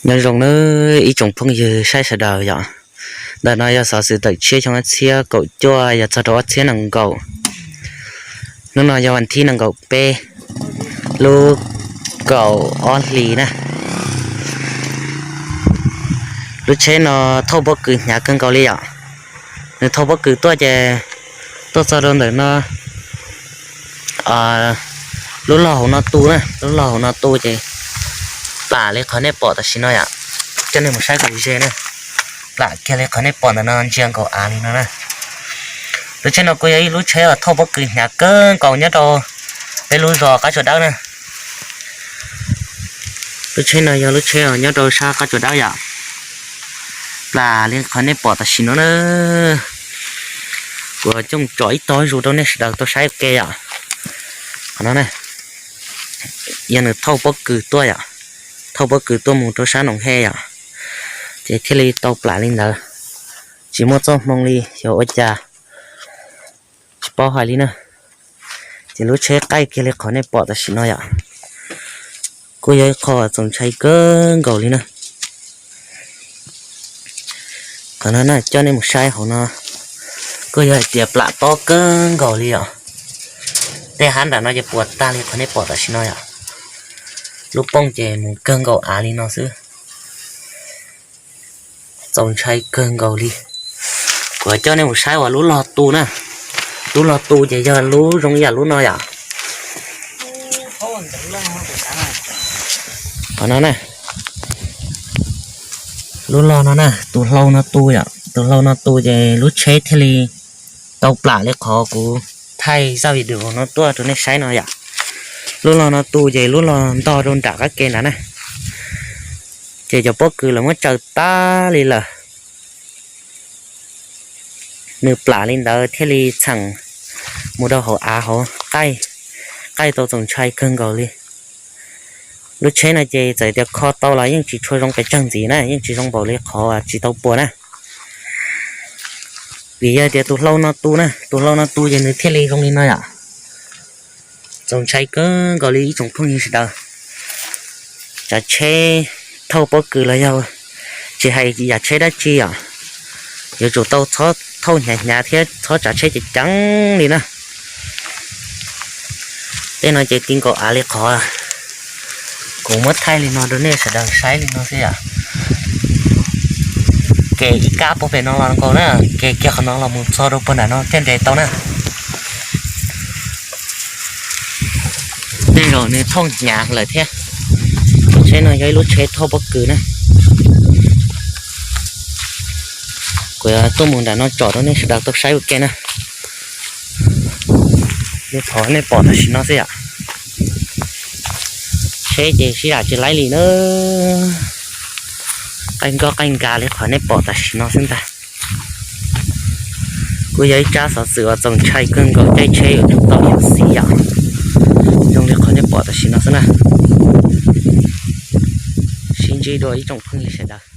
Nyob zoo nawb ib tsoom phooj ywg saib sawv daws yom. Ntawm no yog xov xwm tawm tshiab xyoo ob txhiab kaum cuaj yog txog rau ob txhiab nees nkaum. Hnub no yog vas thib nees nkaum peb lub kaum ob hlis na. Lub tsheb no thauj pob kws hnyav kawg nkaus li yom. Nws thauj pob kws tuaj ces tuaj txog rau ntawm no, lub log hauv no tu na, lub log hauv no tu ces plam li qhov nej pom tam sim no yom. Coj nej mus saib kom ze na, plam kiag li qhov nej pom ntawm no ntsia nkaus av li no na. Lub tsheb no kuj yog ib lub tsheb uas thauj pob kws hnyav kawg nkaus nyob rau peb lub zos Qab Tsuas Dawb na. Lub tsheb no yog lub tsheb uas nyob rau sab Qab Tsuas Dawb yom. Plam li qhov nej pom tam sim no na. Kuv coj tsom ib tog zus rau nej sawv daws tau saib ua ke yom. Qhov no na, yog nws thauj pob kws tuaj yom, thauj pob kws tuaj mus rau sab Noom Hej yom, ces thiaj li tau plam li ntawd. Tsis muaj txoj hmoo li, xyov ua cas, tsis paub hais li na. Ces lub tsheb qaij kiag li qhov nej pom tam sim no yom. Kuj yog ib qho txaus ntshai kawg nkaus li na. Qhov no na, coj nej mus saib hauv no, kuj yog hais tias plam tob kawg nkaus li yom. Tej hab nram no ces puas tag li qhov nej pom tam sim no yom. Lub pooj ces mus kawg nkaus av li no xwb. Txaus ntshai kawg nkaus li. Kuv coj nej mus saib uas lub log tu na. Lub log tu ces yog lub zoo ib yam lub no yom. Qhov no na, lub log no na, tus hlau no tu yom, tus hlau no tu ces lub tsheb thiaj li tau plam li qhov kuv thaij zaj video no tuaj rau nej saib no yom. Lub log no tu ces lub log ntog rau nram qab ke nrad na, ces cov pob kws los muab tsaws tag li lawm. Nws plam li ntawd thiaj li txheem mus rau hauv av hauv, qaij, qaij tau txaus ntshai kawg nkaus li. Lub tsheb no ces txawm tias kho tau los yeej tsis tshua zoo pes tsawg ntxiv na, yeej tsis zoo npaum li qhov tsis tau puas na. Vim yog tias tus hlau no tu na, tus hlau no tu ces nws thiaj li zoo li no yom. Txaus ntshai kawg nkaus li ib tsoom phooj ywg sawv daws. Tsav tsheb thauj pob kws los yog tsis hais yam tsheb dab tsi yom, yuav tsum tau txhob thauj hnyav hnyav thiab txhob tsav tsheb ceev ceev li na. Tej no ces ti nkaus av li qhov kuv muab thaij li no rau nej sawv daws saib li no xwb yom. Kev ib kab puag pem no los nkaus na, kev kiag qhov no los mus txog rau puag nram no thiaj nres tau na. Tej zaum nws thauj hnyav lawm thiab. Lub tsheb no yog ib lub tsheb thauj pob kws na. Kuv yuav tuaj mus nram no tsom rau nej sawv daws tau saib ua ke na. Li qhov nej pom tam sim no xwb yom. Tsheb ces sib zam tsis laib li na. Qaij nkoj qaij nkag li qhov nej pom tam sim no xwb ntag. Kuj yog ib tsab xov xwm uas txaus ntshai kawg nkaus, caij tsheb yuav tsum tau yuav xim yom. Zoo li qhov nej pom tam sim no xwb na. Sib ntsib dua ib tsoom phooj ywg sawv daws.